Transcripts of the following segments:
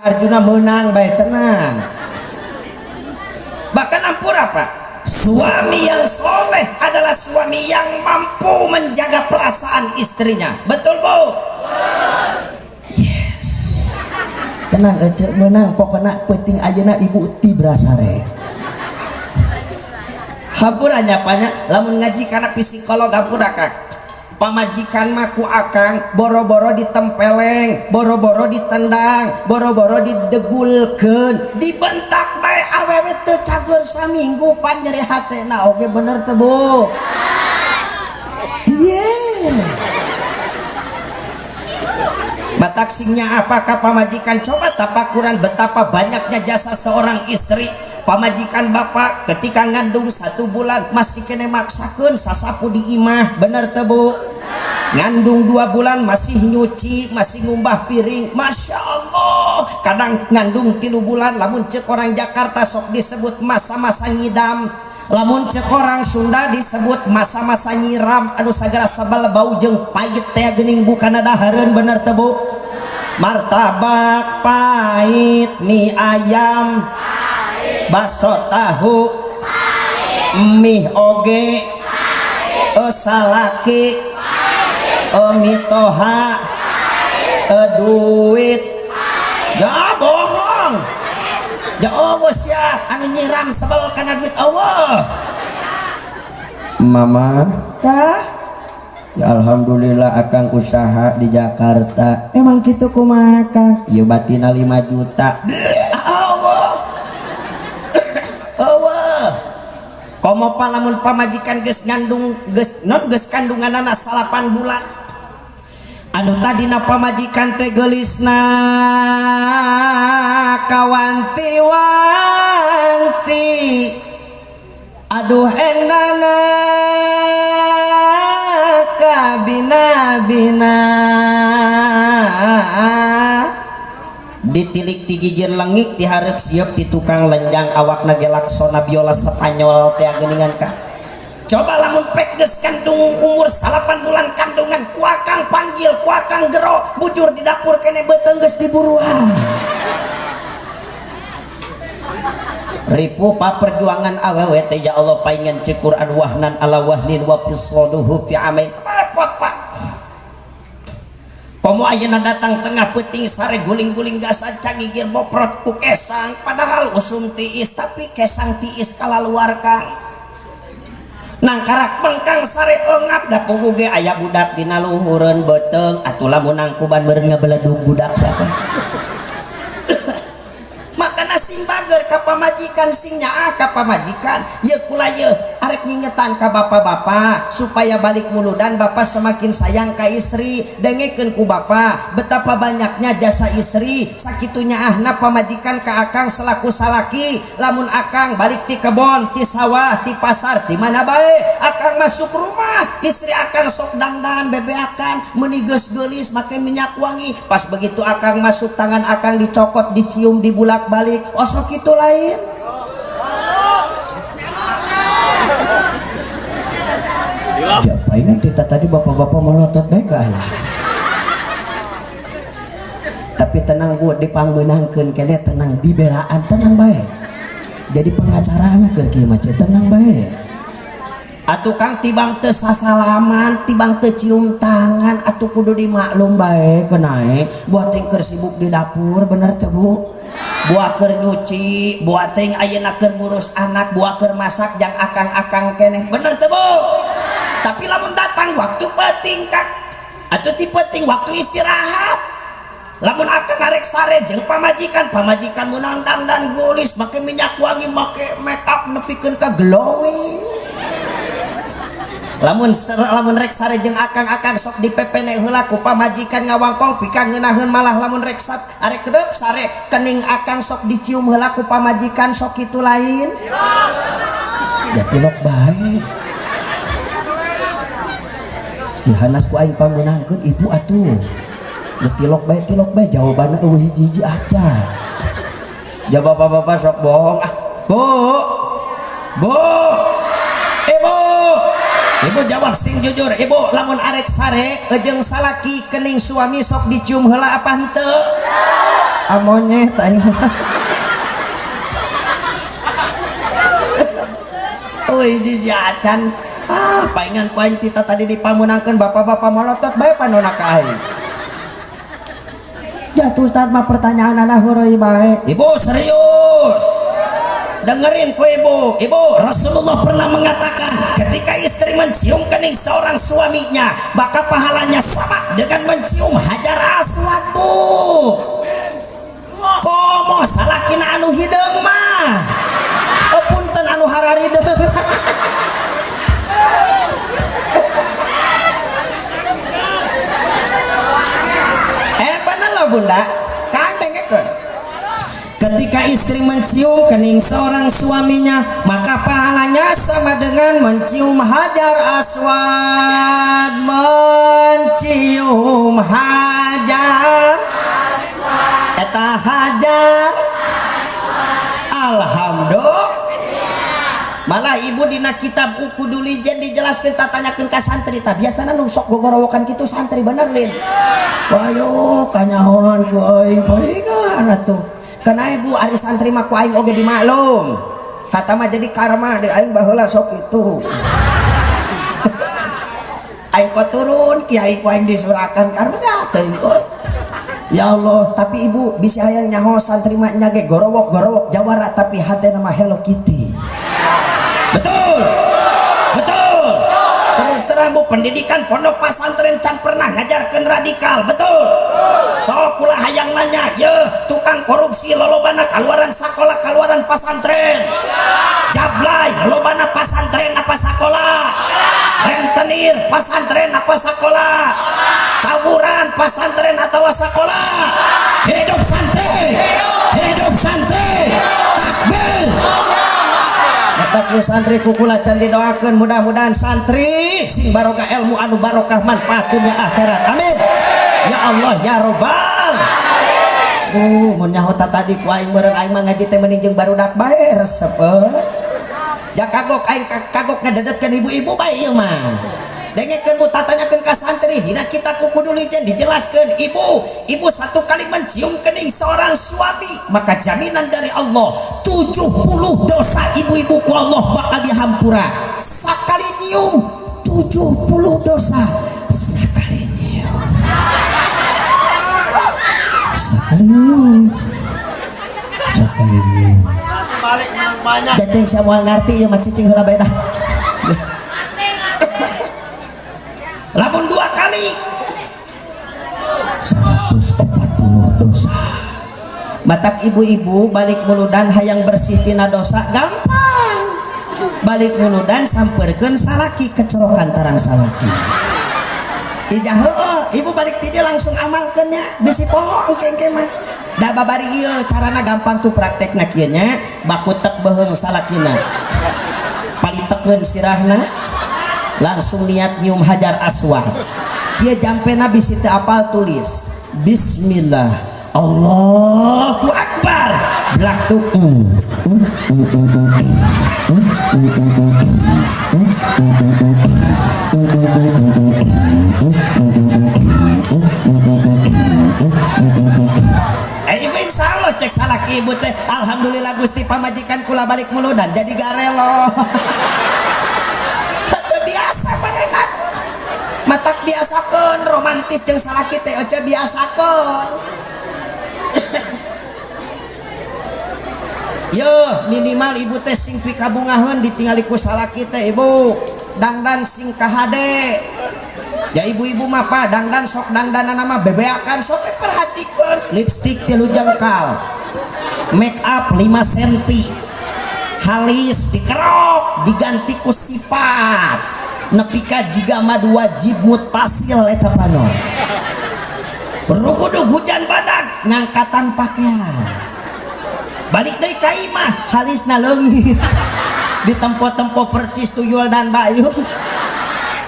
Arjuna menang bae tenang. Bahkan ampura Pak, suami yang soleh adalah suami yang mampu menjaga perasaan istrinya. Betul Bu? Yes. Tenang ece menang pokoknya penting ayeuna ibu tibra sare. Hampura nyapanya lamun ngaji kana psikolog hampura Kak. Pamajikan mah ku akang boro-boro ditempeleng, boro-boro ditendang, boro-boro didegulkeun, dibentak bae awewe teu cager saminggu pan nyeri hatena oge bener teu Bu? Iya. Batak singnya apakah pamajikan coba tapakuran betapa banyaknya jasa seorang istri. Pamajikan bapak ketika ngandung 1 bulan masih kene maksakeun sasapu di imah, bener teu Bu? Ngandung 2 bulan masih nyuci, masih ngumbah piring, masya Allah. Kadang ngandung 3 bulan, lamun cek orang Jakarta sok disebut masa-masa ngidam, lamun cek orang Sunda disebut masa-masa nyiram. Aduh sagala sebel bau jeung pahit teh geuning bukan dahareun, bener teu Bu? Martabak pahit, mie ayam, bakso tahu, mie oge, salaki, mitoha, duit. Ya bohong. Ya Allah sia anu nyiram sebel kana duit Allah. Mama kah? Ya alhamdulillah akang usaha di Jakarta. Emang kitu kumaha Kang? Ieu batina 5 juta. Allah. Allah. Komo palamun pamajikan geus ngandung geus non geus kandunganana 8 bulan. Anu tadina pamajikan teh geulisna kawanti-wanti. Aduh endana kabina-bina. Ditilik ti gigir lengik dihareup sieup ti tukang lenjang awakna ge laksana biola Spanyol teh geuningan ka. Coba lamun pek geus kandung umur 8 bulan kandungan ku akang panggil ku akang gero bujur di dapur kene beuteung geus diburuan. Ripu pa perjuangan awewe teh ya Allah paingan ceuk Quran wahnan ala wahnin wa fisaluhu fi amain. Repot Pak. Komo ayeuna datang tengah peuting sare guling-guling gasan cangigir boprot ku kesang padahal usum tiis tapi kesang tiis kalaluar Kang. Nangkarak bengkang sare eungap da pugu ge aya budak dina luhureun beuteung atuh lamun nangkuban meureun ngabeledug budak siapa. Makana sing bager ka pamajikan sing nyaah ka pamajikan ieu kula ieu arek ngingetan ka bapak-bapak supaya balik muludan bapak semakin sayang ka istri. Dengekeun ku bapak betapa banyaknya jasa istri sakitu nyaahna pamajikan ka akang selaku salaki. Lamun akang balik ti kebon ti sawah ti pasar ti mana bae akang masuk rumah istri akang sok dangdan bebeakan meuni geus geulis make minyak wangi. Pas begitu akang masuk tangan akang dicokot dicium dibulak-balik osok itu lain. Ya palingan kita tadi bapak-bapak melotot bae ka aya. Tapi tenang Bu, dipangmeunangkeun kene tenang, dibelaan tenang bae. Jadi pengacarana keur kieu mah tenang bae. Atuh Kang tibang teu sasalaman, tibang teu cium tangan, atuh kudu dimaklum bae kenae. Buat teh keur sibuk di dapur bener teu Bu? Buat keur nyuci, buat teh ayeuna keur ngurus anak, buat keur masak jang akang-akang keneh. Bener teu Bu? Tapi lamun datang waktu penting Kang, atuh ti penting waktu istirahat. Lamun akang arek sare jeung pamajikan, pamajikan meunang dangdan geulis, make minyak wangi, make make up nepikeun ka glowing. Lamun lamun rek sare jeung akang-akang sok dipepene heula ku pamajikan ngawangkong pika ngeunaheun malah lamun rek arek kedep sare kening akang sok dicium heula ku pamajikan sok kitu lain. Ya tilok bae. Dihanas ku aing pangmeunangkeun ibu atuh. Ya tilok bae jawabanna eueuh hiji-hiji acan. Ja bapak-bapak sok bohong ah. Bu. Bu. Ibu. Ibu jawab sing jujur, ibu lamun arek sare jeung salaki kening suami sok dicium heula apa henteu? Monyet aing. Euy jiji acan. Ah, paingan ku aing tita tadi dipamunangkeun bapak-bapak molotot bae panona ka aing. Jatuh Ustaz mah pertanyaanana heureuy bae. Ibu serius. Dengerin ku ibu. Ibu, Rasulullah pernah mengatakan ketika istri mencium kening seorang suaminya, maka pahalanya sama dengan mencium hajar aswad, Bu. Komo salakina anu hideung mah. Punten anu hararideung. Bener loh Bunda. Kang dengekeun. Ketika istri mencium kening seorang suaminya, maka pahalanya sama dengan mencium hajar aswad. Mencium hajar aswad. Eta hajar aswad. Alhamdulillah. Malah ibu dina kitab Uqudul Lijan dijelaskeun tatanyakeun ka santri tah biasana nu sok gogorowokan kitu santri bener lin. Wayo kanyahoan ku aing paingan atuh. Kana ibu ari santri mah ku aing oge dimaklum. Kata mah jadi karma di aing baheula sok itu. Aing kok turun kiai ku aing disurakan karma teuing euy. Ya Allah, tapi ibu bisi hayang nyaho santri mah nya ge gorowok-gorowok jawara tapi hatena mah Hello Kitty. Betul. Betul. Terus terang Bu, pendidikan pondok pesantren can pernah ngajarkeun radikal, betul. Sok kula hayang nanya, ye tukang korupsi lolobana kaluaran sakola kaluaran pesantren. Jablay lolobana pesantren apa sakola? Rentenir pesantren apa sakola? Tawuran pesantren atau sakola? Hidup santri. Hidup santri. Takbir. Bapak santri kukula can didoakeun mudah-mudahan santri sing barokah ilmu anu barokah manfaat dunia akhirat. Amin. Ya Allah ya Robbal. Mun nyaho tadi ku aing meureun aing mah ngaji teh mending jeung barudak bae resep euy. Ja kagok aing kagok ngededetkeun ibu-ibu bae ieu mah. Dengekeun Bu, tatanyakeun ka santri dina kitab Uqudul Lijan dijelaskeun ibu, ibu satu kali mencium kening seorang suami, maka jaminan dari Allah 70 dosa ibu-ibu ku Allah bakal dihampura. Sakali nyium 70 dosa. Sakali nyium. Sakali nyium. Sakali nyium. Balik menang banyak. Cacing saya moal ngarti ieu mah cicing heula bae dah. Lamun 2 kali 140 dosa. Batak ibu-ibu balik muludan hayang bersih tina dosa gampang. Balik muludan samperkeun salaki kecerokan tarang salaki. Ijah heueuh, ibu balik ti dieu langsung amalkeun nya, bisi poho engke-engke mah. Da babari ieu carana gampang tuh praktekna kieu nya, baku tek beuheung salakina. Palitekeun sirahna. Langsung niat nyium hajar aswad. Kieu jampena bisi teu apal tulis Bismillah Allahu Akbar. Blak tuh. Ibu insya Allah cek salaki ibu teh alhamdulillah Gusti pamajikan kula balik muludan jadi garelo. Biasa parenan. Matak biasakeun romantis jeung salaki teh aja biasakeun. Yo minimal ibu teh sing pikabungaheun ditingali ku salaki teh ibu. Dangdan sing kahade. Ya ibu-ibu mah pa dangdan sok dangdanana mah bebeakan sok perhatikeun. Lipstik 3 jengkal. Make up 5 senti. Halis dikerok diganti ku sifat. Nepi ka jiga madu wajib mutasil eta panon. Rugudug hujan badag ngangkatan pakaian. Balik deui ka imah halisna leungit. Ditempo-tempo percis tuyul dan bayu.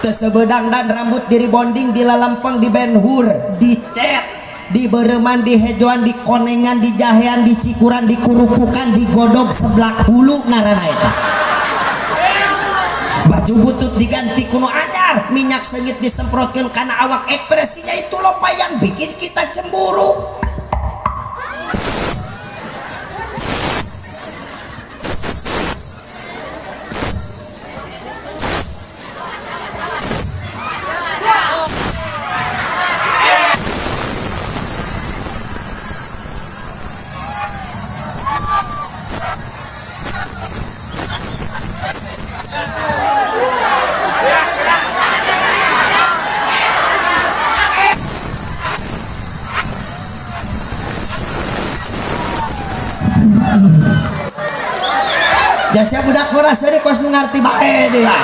Teu sebeudang dan rambut diribonding dilalempeng di benhur dicet dibereman dihejoan dikonengan dijahean dicikuran dikurupukan digodog seblak hulu ngaranna eta. Baju butut diganti kuno anyar, minyak sengit disemprotkan karena awak ekspresinya itu loh yang bikin kita cemburu. Jasa budak boras jadi kos nu ngarti bae dia.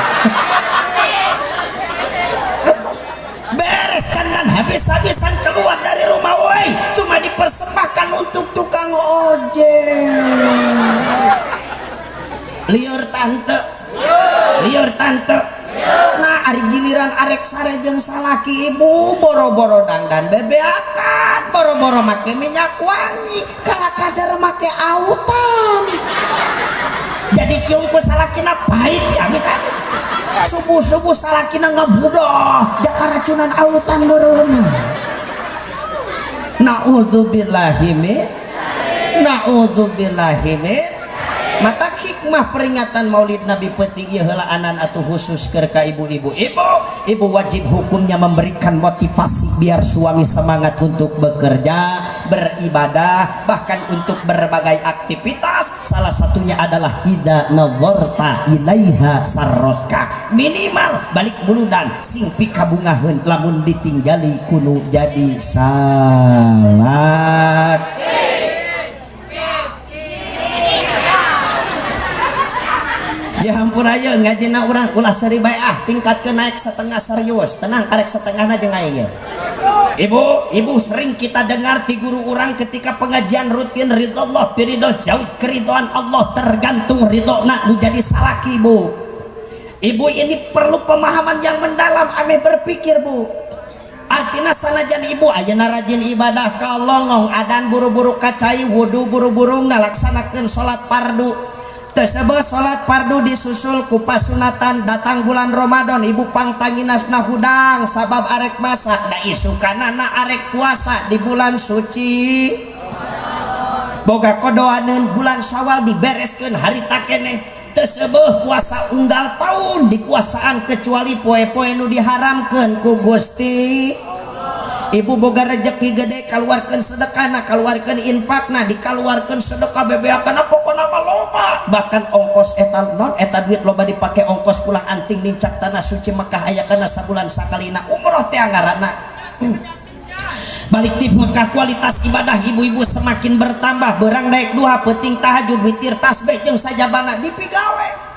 Beres kanan habis-habisan keluar dari rumah woi, cuma dipersembahkan untuk tukang ojek. Liur tante, liur tante. Nah, ari giliran arek sare jeung salaki ibu boro-boro dangdan bebeakan, boro-boro make minyak wangi, kala kadar make autan. Jadi cium ku salakina pahit ya amit-amit. Subuh-subuh salakina ngabudoh, dia keracunan autan meureunna. Na'udzubillahi min, na'udzubillahi min. Mata hikmah peringatan Maulid Nabi penting ieu heulaanan atuh khusus keur ka ibu-ibu. Ibu, ibu wajib hukumnya memberikan motivasi biar suami semangat untuk bekerja, beribadah, bahkan untuk berbagai aktivitas. Salah satunya adalah ida nazarta ilaiha sarrotka. Minimal balik buludan sing pikabungaheun lamun ditinggali kuno jadi salat. Ya hampur aja ngajina urang ulah seri bae ah, tingkat ke naik setengah serius. Tenang karek setengahna jeung aing ge. Ibu, ibu sering kita dengar ti guru urang ketika pengajian rutin ridho Allah biridho zauj, keridhaan Allah tergantung ridhona nu jadi salaki bu. Ibu ini perlu pemahaman yang mendalam ame berpikir bu. Artinya sanajan ibu ayeuna rajin ibadah kalongong adan buru-buru kacai wudu buru-buru ngalaksanakeun salat fardu. Tersebut salat fardu disusul ku pasunatan datang bulan Ramadan ibu pangtanginasna hudang sabab arek masak da isukanana arek puasa di bulan suci. Boga kodoaneun bulan Syawal dibereskeun harita keneh. Tersebut puasa unggal tahun dikuasaan kecuali poe-poe nu diharamkeun ku Gusti. Ibu boga rejeki gede kaluarkeun sedekahna, kaluarkeun infakna, dikaluarkeun sedekah bebeakana pokona mah loba. Bahkan ongkos eta non eta duit loba dipake ongkos pulang anting nincak tanah suci Mekah aya kana sabulan sakalina umroh teh ngaranna. Balik ti Mekah kualitas ibadah ibu-ibu semakin bertambah, berang daek duha peuting tahajud witir tasbih jeung sajabana dipigawe.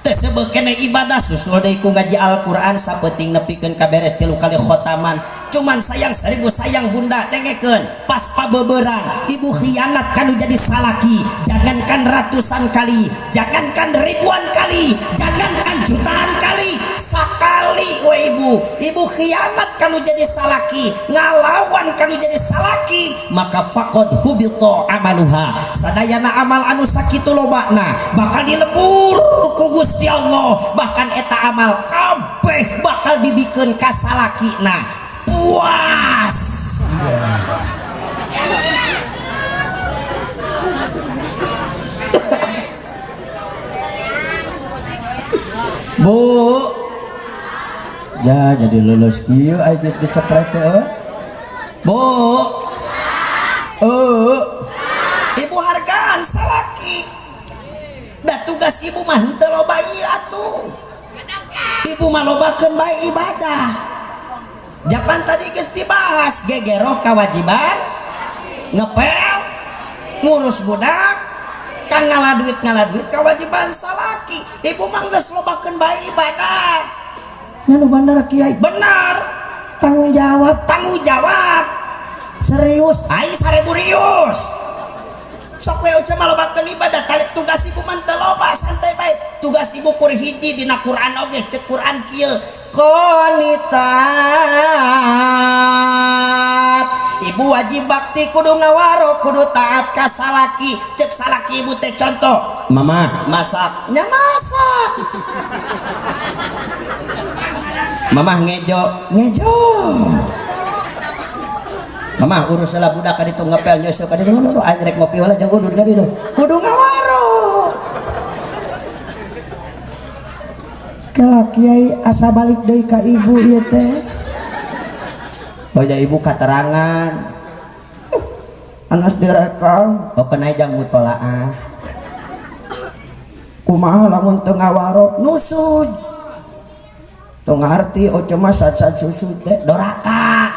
Tersebut kene ibadah susul deui ku ngaji Al-Qur'an sapeuting nepikeun ka beres 3 kali khotaman. Cuman sayang seribu sayang bunda dengekeun pas pabeberang ibu khianat kanu jadi salaki, jangankan ratusan kali, jangankan ribuan kali, jangankan jutaan kali, sakali we ibu, ibu khianat kanu jadi salaki, ngalawan kanu jadi salaki, maka faqad hubita amaluha. Sadayana amal anu sakitu lobana bakal dilebur ku Gusti Allah, bahkan eta amal kabeh bakal dibikeun ka salakina. Puas. Bu, ya jadi lulus kieu aya geus dicepret teh. Bu, ibu hargaan salaki. Da tugas ibu mah henteu loba ieu atuh. Ibu mah lobakeun bae ibadah. Japan tadi geus dibahas gegeroh kewajiban ngepel ngurus budak kang ngalah duit kewajiban salaki. Ibu mah geus lobakeun bae ibadah. Nya nu bener kiai, benar. Tanggung jawab, tanggung jawab. Serius, ai 1000 rius. Sok we ucap malobakeun ibadah, tugas ibu mah teu loba, santai bae. Tugas ibu kur hiji dina Quran oge, cek Quran kieu. Qonitat. Ibu wajib bakti kudu ngawaro, kudu taat ka salaki. Cek salaki ibu teh contoh, mama masak, nya masak. Mama ngejo, ngejo. Mama urus lah budak ka ditu ngepel nyusul ka ditu ngono aing rek ngopi heula jeung udur ka ditu. Kudu ngawaro. Kala kiai asa balik deui ka ibu ieu teh. Oh ya ibu katerangan. Anas direkam, oh kena jang mutolaah. Kumaha lamun teu ngawaro nusud. Teu ngarti oce mah sad-sad susud teh doraka.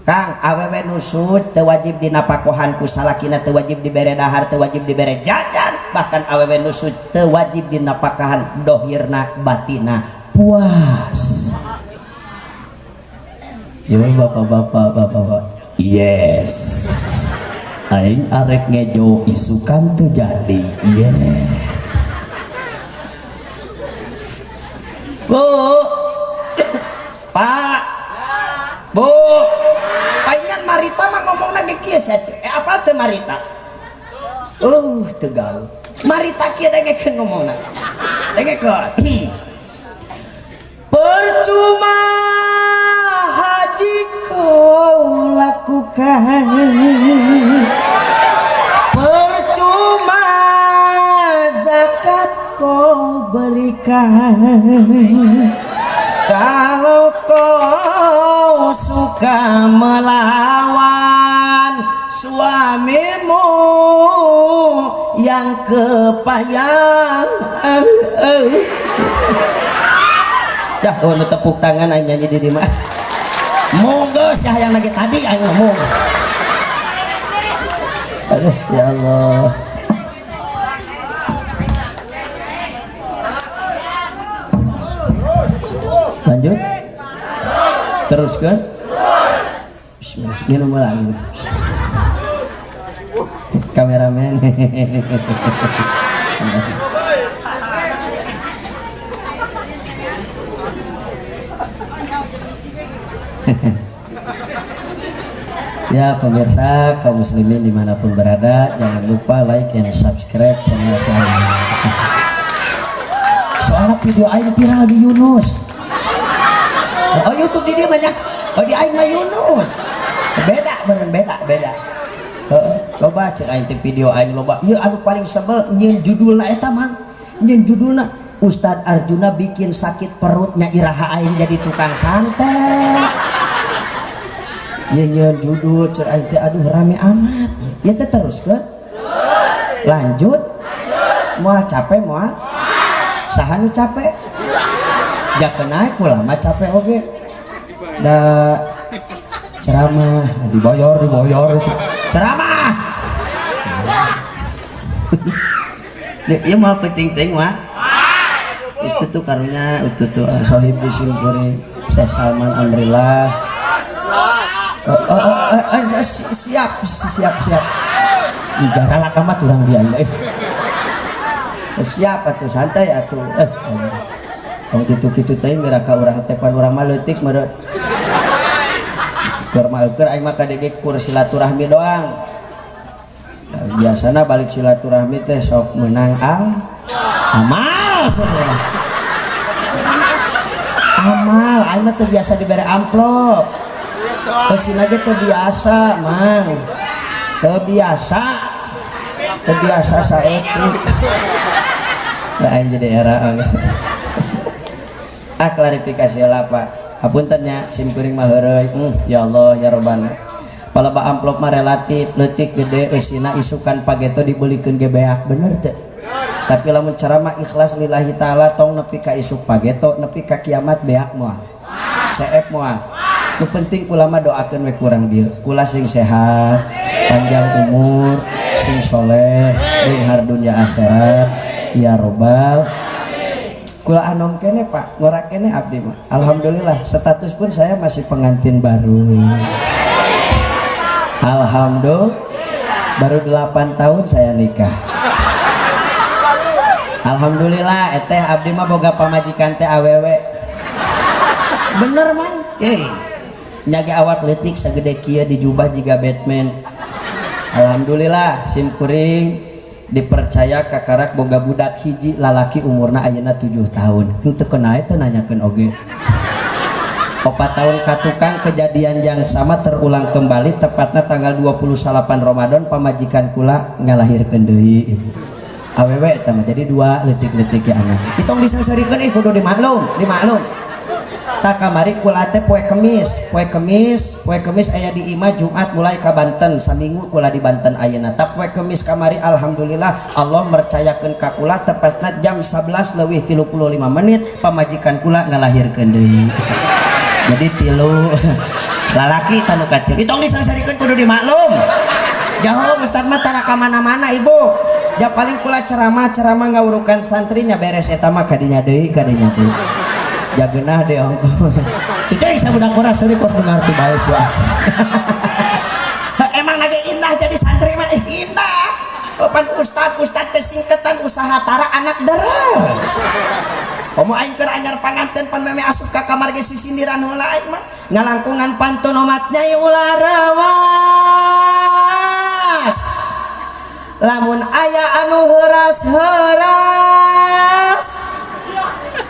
Kang awewe nusud teu wajib dinapakohan ku salakina, teu wajib dibere dahar, teu wajib dibere jajan, bahkan awewe nusud teu wajib dinapakahan dohirna batina. Puas. Yo bapak-bapak, bapak-bapak. Yes. Aing arek ngejo isukan teu jadi. Yes. Bu. Pak. Bu. Paingan Marita mah ngomongna ge kieu sia. Apal teu Marita? Teu gaul. Marita kieu dengekeun ngomongna. Dengekeun. Percuma haji kau lakukan, percuma zakat kau berikan, kalau kau suka melawan suamimu yang kepayahan. Dah, oh, tepuk tangan aing nyanyi di mah. Monggo sih yang lagi tadi aing ngomong. Aduh, ya Allah. Lanjut. Teruskan. Bismillah. Minum lagi. Kameramen. Ya pemirsa kaum muslimin dimanapun berada, jangan lupa like and subscribe channel saya. Soalnya video aing viral di Yunus. Oh YouTube di dia banyak. Oh di aing mah Yunus. Beda beren beda beda. Heeh, loba cek aing teh video aing loba. Ieu anu paling sebel nyeun judulna eta mang. Nyeun judulna Ustadz Arjuna bikin sakit perutnya iraha aing jadi tukang santet. Ya nyeun judul cek aing teh aduh rame amat. Ya teh teruskeun. Lanjut. Moal capek moal. Saha nu capek? Jakeun naik kula mah capek oge. Da ceramah dibayar dibayar ceramah. Ieu moal penting teuing mah. Itu tuh karunya itu tuh sohib di simkuring Syekh Salman Amrillah. Siap siap siap. Ih garalak amat urang dia eh. Siap atuh santai atuh. Tong kitu-kitu teh geura ka urang teh pan urang mah leutik meureun. Keur mah keur aing mah kadege kur silaturahmi doang. Biasana balik silaturahmi teh sok meunang amal saudara. Amal aing mah teu biasa dibere amplop. Kesini aja teu biasa mang. Teu biasa. Teu biasa saeutik. Lah aing jadi era. Ah klarifikasi lah Pak. Hapunten nya sim kuring mah heureuy. Ya Allah ya Robbana. Paleba amplop mah relatif leutik gede eusina isukan pageto dibelikeun ge beak bener teu? Tapi lamun ceramah ikhlas lillahi taala tong nepi ka isuk pageto nepi ka kiamat beak moal. Seep moal. Nu penting kula mah doakeun we kurang dieu. Kula sing sehat, panjang umur, sing soleh, beunghar dunya akhirat ya robbal. Kula anom kene Pak, ngorak kene abdi mah. Alhamdulillah status pun saya masih pengantin baru. Alhamdulillah baru 8 tahun saya nikah. Alhamdulillah eteh abdi mah boga pamajikan teh awewe. Bener mang? Nyage awak leutik sagede kieu dijubah jiga Batman. Alhamdulillah sim kuring dipercaya kakarak boga budak hiji lalaki umurna ayeuna 7 tahun. Henteu keuna teh nanyakeun oge. 4 tahun katukang kejadian yang sama terulang kembali tepatnya tanggal 28 Ramadan pamajikan kula ngalahirkeun deui ibu. Awewe eta mah jadi dua leutik-leutik ya anak. Kitong diseserikeun ih kudu dimaklum, dimaklum. Tak kamari kula teh poe Kemis, poe Kemis, poe Kemis aya di imah, Jumat mulai ka Banten, saminggu kula di Banten ayeuna. Tak poe Kemis kamari alhamdulillah Allah mercayakeun ka kula, tepatna jam 11:35 pamajikan kula ngalahirkeun deui. Jadi tilu lalaki tanu katilu. Itong disangsarikeun, kudu dimaklum. Jauh Ustaz mah tara ka mana-mana, Ibu. Ja paling kula ceramah-ceramah ngawurukan santrinya, beres eta mah kadinya deui, kadinya deui. Ja geunah deh ongko. Cicing sabudak urang seuri kos ngarti bae sia. Emang lagi indah jadi santri mah, indah. Oh, pan ustad, ustad teh singketan usaha tara anak deres. Komo aing keur anyar panganten, pan meme asup ka kamar ge sisindiran heula aing mah. Ngalangkungan pantun omat nyai ulah rewas. Lamun aya anu heuras-heuras,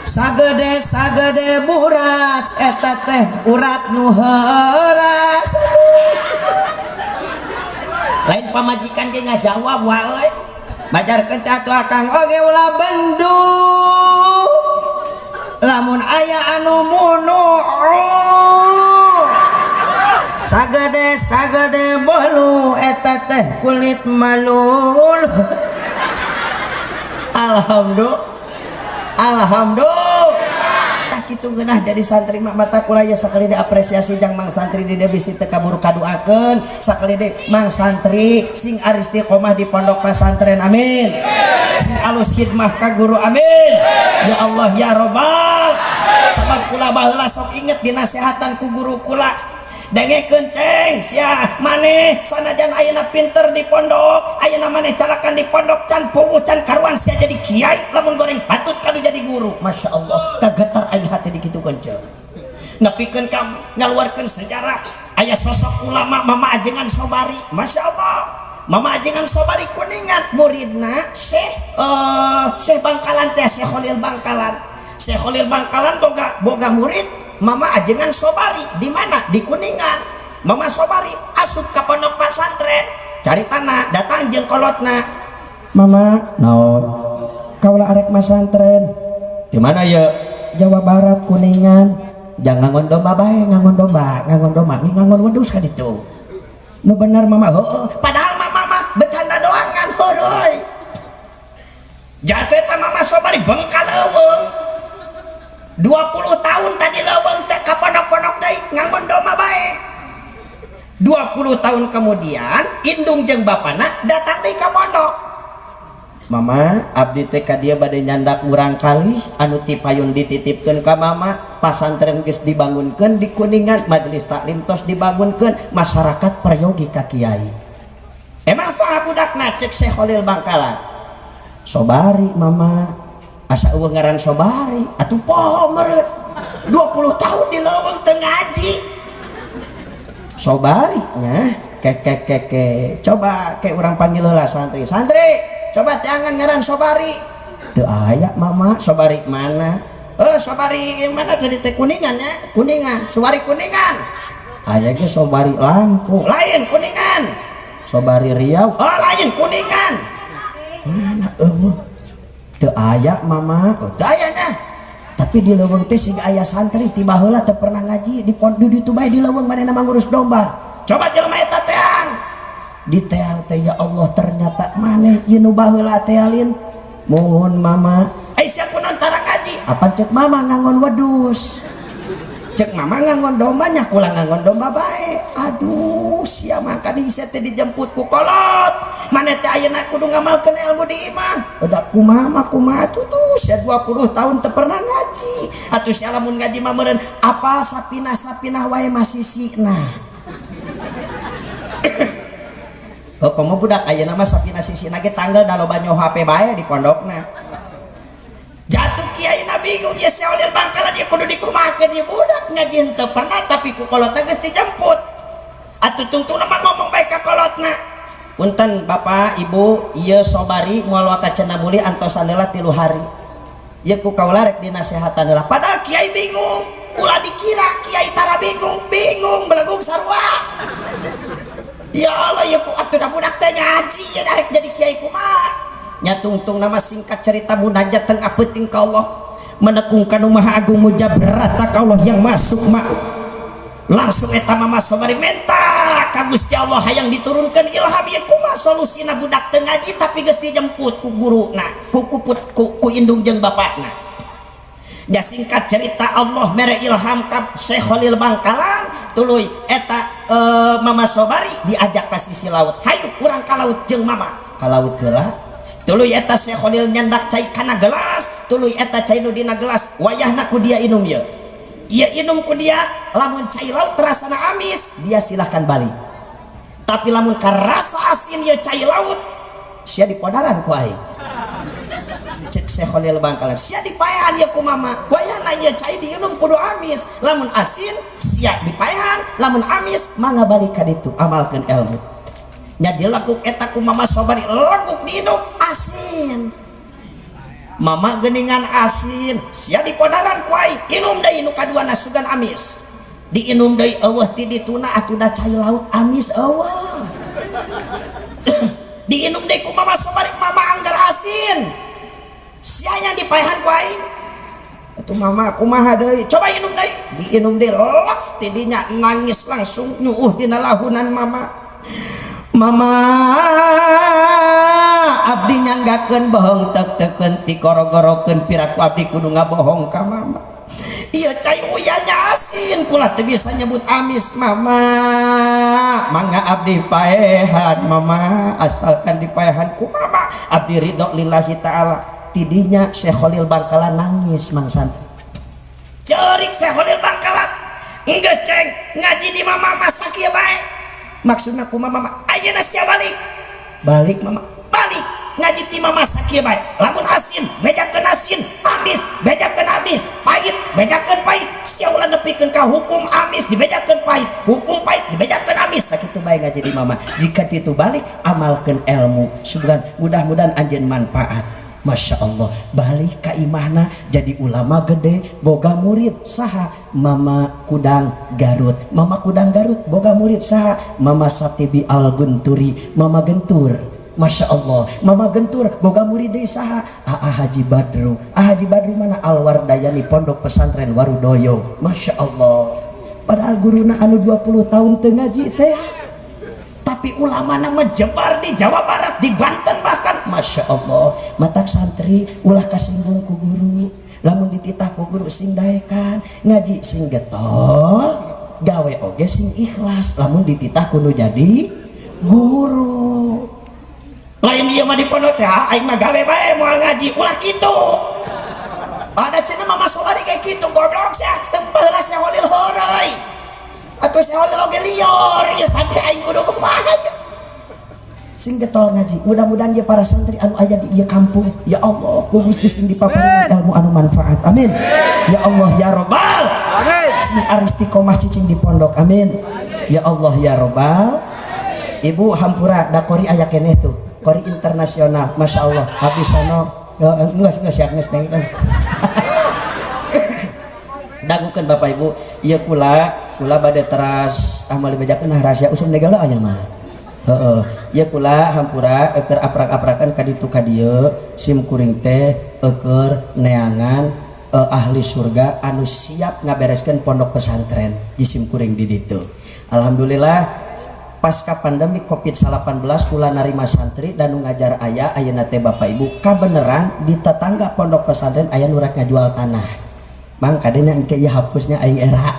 sagede sagede buras, eta teh urat nu heuras. Lain pamajikan ge ngajawab wae euy. Majarkeun teh atuh akang oge ulah bendu. Lamun aya anu munu, sagede sagede bolu, eta teh kulit malul. Alhamdulillah, alhamdulillah. Tah kitu geunah jadi santri mah. Mata kula ya sakali diapresiasi jang mang santri di dieu bisi teu kaburu kaduakeun. Sakali deui, mang santri sing istiqomah di pondok pesantren, amin. Sing alus khidmah ka guru, amin. Ya Allah ya Robbal. Sabab kula baheula sok inget dinasehatan ku guru kula, dengekeun ceng sia, maneh sanajan ayeuna pinter di pondok, ayeuna maneh calakan di pondok, can puguh can karuan sia jadi kiai, lamun goreng patut kadu jadi guru. Masya Allah, kagetar aing hati dikitukeun ceng. Nepikeun ka ngaluarkeun sejarah aya sosok ulama Mama Ajengan Sobari. Masya Allah, Mama Ajengan Sobari Kuningan, muridna Syekh Syekh Bangkalan teh, Syekh Khalil Bangkalan. Syekh Khalil Bangkalan boga boga murid Mama Ajengan Sobari di mana? Di Kuningan. Mama Sobari asup ke pondok pesantren, cari tanah, datang jeung kolotna. Mama, naon? Kaula arek masantren. Di mana ya? Jawa Barat, Kuningan. Jangan ngangon domba bae, ngangon domba, ngangon domba, ngangon wedhus kan itu. Nu bener mama, heeh. Padahal mama mah bercanda doang kan, heureuy. Jatuh eta Mama Sobari bengkal leuweung. 20 tahun tadi leuweung teh ka pondok-pondok deui ngangon domba bae. 20 tahun kemudian indung jeung bapana datang deui ka pondok. Mama, abdi teh ka dieu bade nyandak murang kali anu tipayun dititipkeun ka mama. Pasantren geus dibangunkeun di Kuningan, majelis taklim tos dibangunkeun, masyarakat peryogi ka kiai. Emang saha budakna? Cek Syekh Khalil Bangkalan. Sobari, mama. Asa eueuh ngaran Sobari atuh, poho meureun, 20 tahun di leuweung teu ngaji. Sobari nya ke ke ke ke, coba ke urang panggil heula santri. Santri, coba teangan ngaran Sobari. Teu aya, mama. Sobari mana? Eh, Sobari yang mana tadi teh? Kuningan ya, Kuningan. Sobari Kuningan aya ge, Sobari Lampung lain, Kuningan. Sobari Riau, oh lain, Kuningan mana? Eueuh, teu aya, mama. Oh, teu aya nya. Tapi di leuweung teh siga aya santri ti baheula teu pernah ngaji, di pondok ditu bae, di leuweung manehna mah ngurus domba. Coba jelema eta teang. Di teang teh, ya Allah, ternyata maneh ieu nu baheula teh alin. Mohon, mama. Ai sia kunaon tara ngaji? Apa cek mama ngangon wedhus, cek mama ngangon dombanya, kula ngangon domba bae. Aduh, sia mah sia teh dijemput ku kolot. Maneh teh ayeuna kudu ngamalkeun ilmu di imah. Udah kumaha mah kumaha tuh tuh sia 20 tahun teu pernah ngaji. Atuh sia lamun ngaji mah meureun apal sapinah sapinah wae masih sina. Oh, komo budak ayeuna mah sapina sisina ge tanggal da loba nyoho HP bae di pondokna. Jatuh kiai na bingung ya, Syekh Khalil Bangkalan ya kudu dikumahakeun ieu budak, ngaji henteu pernah tapi ku kolotna geus dijemput. Atuh tungtungna mah ngomong bae ka kolotna. Punten Bapak Ibu, ieu Sobari moal waka cenah muli, antosan heula 3 hari. Ieu ku kaula rek dinasehatan heula. Padahal kiai bingung, ulah dikira kiai tara bingung, bingung belegug sarua. Ya Allah ya, ku atuh da budak teh ngaji ya rek jadi kiai kumaha? Nya tungtung nama singkat cerita munajat tengah peuting ka Allah. Menekung ka nu Maha Agung mujabrata ka Allah yang masuk mak. Langsung eta Mama Sobari menta ka Gusti Allah hayang diturunkan ilham ieu kumaha solusina budak teu ngaji tapi geus dijemput ku guruna, ku kuput ku indung jeung bapakna. Ya singkat cerita Allah mere ilham ka Syekh Khalil Bangkalan, tuluy eta Mama Sobari diajak ka sisi laut. Hayu urang ka laut jeung mama. Ka laut heula. Tuluy eta Syekh Khalil nyandak cai kana gelas, tuluy eta cai nu dina gelas wayahna ku dia inum ieu. Ieu inum ku dia, lamun cai laut rasana amis, dia silahkan balik. Tapi lamun karasa asin ieu cai laut, sia dipodaran ku aing. Cek Syekh Khalil Bangkalan, sia dipaehan ieu ku mama. Wayahna ieu cai diinum kudu amis, lamun asin sia dipaehan, lamun amis mangga balik ka ditu amalkeun ilmu. Nya dilaguk eta ku Mama Sobari, laguk diinum asin. Mama geningan asin, sia dipodaran ku aing, inum deui nu kaduana sugan amis. Diinum deui eueuh ti dituna atuh da cai laut amis eueuh. Diinum deui ku Mama Sobari, mama anggar asin. Sia yang dipaehan ku aing. Atuh mama kumaha deui? Coba inum deui. Diinum deui lek ti dinya nangis langsung nyuuh dina lahunan mama. Mama abdi nyanggakeun bohong tek-tekeun tikoro-gorokeun piraku abdi kudu ngabohong ka mama. Ieu cai uyahnya asin kula teu bisa nyebut amis mama. Mangga abdi paehan mama, asalkan dipaehan ku mama abdi ridho lillahi taala. Tidinya Syekh Khalil Bangkalan nangis Mang Santri. Cerik Syekh Khalil Bangkalan. Enggeus ceng ngaji di mama masa kieu bae. Maksudna kumaha mama? Ayeuna sia balik. Balik mama. Balik ngaji ti mama sakieu bae. Lamun asin bejakeun asin, amis bejakeun amis, pahit bejakeun pahit. Sia ulah nepikeun ka hukum amis dibejakeun pahit, hukum pahit dibejakeun amis. Sakitu bae ngaji di mama. Jika titu balik amalkeun ilmu. Sugan mudah-mudahan anjeun manfaat. Masya Allah balik ka imahna jadi ulama gede boga murid saha Mama Kudang Garut. Mama Kudang Garut boga murid saha Mama Satibi Al Gunturi, Mama Gentur. Masya Allah Mama Gentur boga murid deui saha Aa Haji Badru. Aa Haji Badru mana Alwardayani Pondok Pesantren Warudoyo. Masya Allah padahal guruna anu 20 tahun teu ngaji teh tapi ulama nama jebar di Jawa Barat, di Banten bahkan. Masya Allah matak santri ulah kasinggung ku guru, lamun dititah ku guru sing daekan ngaji sing getol gawe oge sing ikhlas, lamun dititah kudu jadi guru. Lain ieu mah di pondok teh aing mah gawe bae moal ngaji, ulah kitu. Ada cenah Mama Sobari kayak kitu goblok sia, teu baheula Syekh Khalil heureuy. Atuh Syekh Khalil oge lior, ieu santri aing kudu kumaha ieu. Sing getol ngaji, mudah-mudahan dia para santri anu aya di ieu kampung, ya Allah, ku Gusti sing dipaparkeun ilmu anu manfaat. Amin. Ya Allah ya Robbal. Amin. Sing aristiqomah cicing di pondok. Amin. Ya Allah ya Robbal. Ibu hampura da kori aya keneh tuh. Kori internasional, Masya Allah. Habis sono, ya, enggak siap geus kan. Dagukeun Bapak Ibu, ieu kula, kula bade teras amal dibejakeun rahasia usum negala aya mah. Heeh, ieu kula hampura eukeur aprak-aprakan ka ditu ka dieu, sim kuring teh eukeur neangan ahli surga anu siap ngabereskeun pondok pesantren di sim kuring di ditu. Alhamdulillah pasca pandemi Covid-19 kula narima santri dan nu ngajar aya ayeuna teh Bapak Ibu kabeneran di tetangga pondok pesantren aya nu rek ngajual tanah. Mang kadenya engke ieu hapusnya aing era.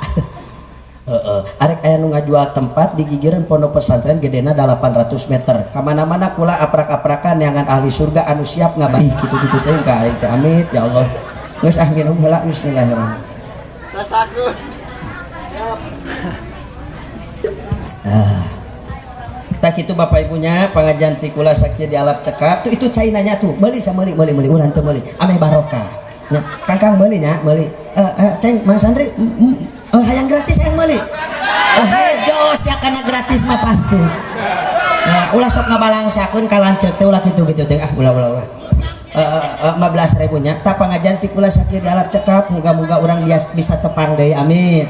Heeh, arek aya nu ngajual tempat di gigireun pondok pesantren gedena 800 meter. Kamana-mana kula aprak-aprakan neangan ahli surga anu siap ngabari kitu-kitu teh ka aing teh amit ya Allah. Geus ah minum heula bismillahirrahmanirrahim. Sasaku. Ah. Tak itu bapak ibunya pengajian ti kula sakieu dialap cekap tuh itu cainanya tuh meuli sa meuli meuli meuli urang teu meuli ameh barokah nya kangkang meuli nya meuli ceng Mang Sandri hayang gratis hayang meuli hejo sia kana gratis mah pasti nah ulah sok ngabalangsakeun ka lanceuk teh ulah kitu-kitu teh ah ulah ulah ulah 15.000 nya tah pangajian ti kula sakieu dialap cekap muga-muga urang bisa tepang deui amin.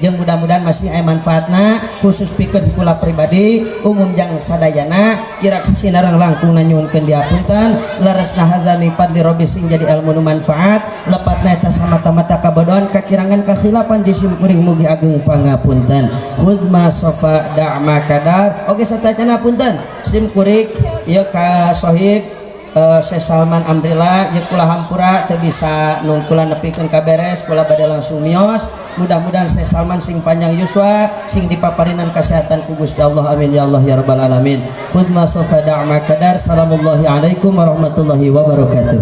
Jeung mudah-mudahan masih aya manfaatna, khusus pikeun kula pribadi, umum jang sadayana. Kira sinareng langkung nyuhunkeun dihapunten. Leresna hadza min fadli rabbi, sing jadi ilmu nu manfaat. Lepatna eta samata-mata kabodohan, kakirangan, kakhilapan di simkuring, mugi ageng pangapunten. Khudz ma sofa da'ma kadar. Oke, satacana punten simkuring ieu ka sohib Syekh Salman Amrila ieu, kula hampura teu bisa nungkulan nepikeun ka beres, kula bade langsung mios. Mudah-mudahan Syekh Salman sing panjang yuswa, sing dipaparinan kesehatan ku Gusti Allah. Amin ya Allah ya rabbal alamin. Khudz ma sofa da'ma kadar. Salamullahi alaikum warahmatullahi wabarakatuh.